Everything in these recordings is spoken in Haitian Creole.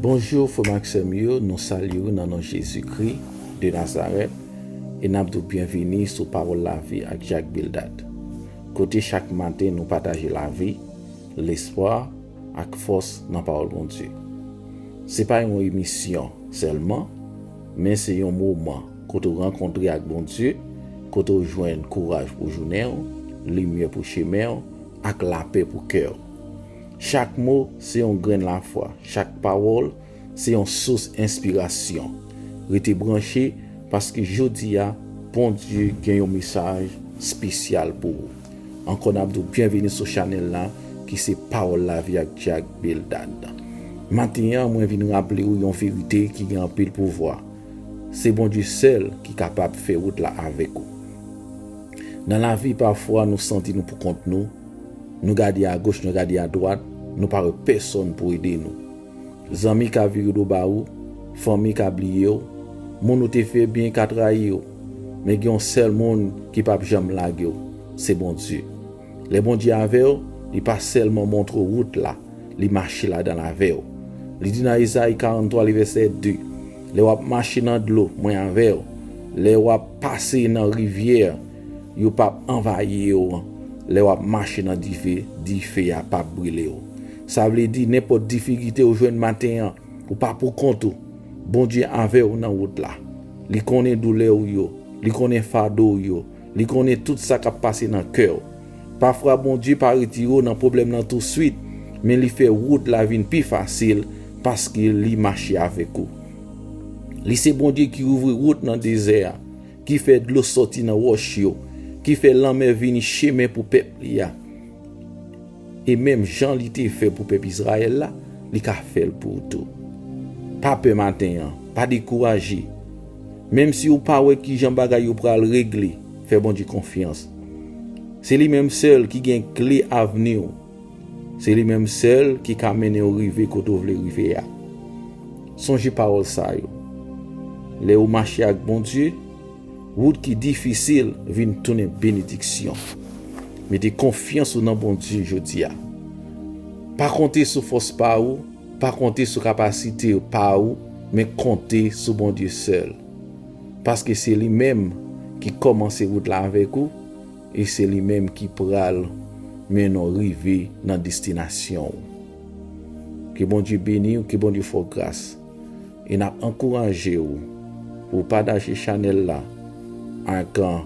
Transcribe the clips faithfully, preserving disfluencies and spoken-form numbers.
Bonjou, frè m ak sè m yo, nou salye w nan non Jezikri de Nazarèt, e n ap di w byenvini sou Pawòl Lavi ak Jack Bildad, kote chak maten nou pataje lavi, lespwa, ak fòs nan Pawòl Bondye. Se pa yon emisyon sèlman, men se yon moman kote w rankontre ak Bondye, kote w jwenn kouraj pou jounen w, limyè pou chemen w, ak lapè pou kè w. Chak mo se yon grenn lafwa, chak pawòl se yon sous enspirasyon. Rete branche, paske jodi a, Bondye gen yon mesaj espesyal pou ou. Ankò, n ap di w byenvini sou chanèl la, ki se Pawòl Lavi ak Jack Bildad. Maten an, mwen vin raple w yon verite ki gen anpil pouvwa. Se Bondye sèl ki kapab fè wout la avèk ou. Nan lavi, pafwa, nou santi nou poukont nou. Nou gade agoch, nou gade adwat, nou pa wè pèsonn pou ede nou. Zanmi ka vire do ba ou, fanmi ka bliye w, moun ou te fè byen ka trayi w. Men gen yon sèl moun ki p ap janm lage w, se Bondye. Lè Bondye avè w, li pa sèlman montre w wout la, li mache ladan l avè w. Li di nan Ezayi karanntwa, li vèsè de, "Lè w ap mache nan dlo, mwen avè w. Lè w ap pase nan rivyè, yo p ap anvayi w. Lè w ap mache nan dife, dife a p ap brile w." Sa vle di, nenpòt difikilte ou jwenn maten an, ou pa poukont ou. Bondye avè w nan wout la. Li konnen doulè w yo, li konnen fado w yo, li konnen tout sa k ap pase nan kè w. Pafwa, Bondye pa retire w nan pwoblèm nan touswit, men li fè wout la vin pi fasil paske li mache avèk ou. Li se Bondye ki ouvri wout nan dezè a, ki fè dlo soti nan wòch yo, ki fè lanmè vini chemen pou pèp li a. E menm jan li te fè pou pèp Izrayèl la, li ka fè l pou ou tou. Pa pè maten an, pa dekouraje. Menm si ou pa wè kijan bagay yo pral regle, fè Bondye konfyans. Se li menm sèl ki gen kle avni w. Se li menm sèl ki ka mennen w rive kote w vle rive a. Sonje pawòl sa yo. Lè ou mache ak Bondye, wout ki difisil vin tounen benediksyon. Mete konfyans ou nan Bondye jodi a. Pa konte sou fòs pa ou, pa konte sou kapasite pa ou, men konte sou Bondye sèl. Paske se li menm ki kòmanse wout la avèk ou, e se li menm ki pral mennen w rive nan destinasyon w. Ke Bondye beni w, ke Bondye fè w gras. E n ap ankouraje w pou w pataje chanèl la ak, ah,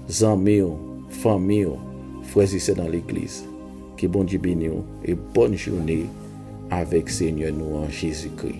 zanmi w, fanmi w, frè e sè nan legliz. Ke Bondye beni w e bòn jounen avèk Senyè nou an Jezikri.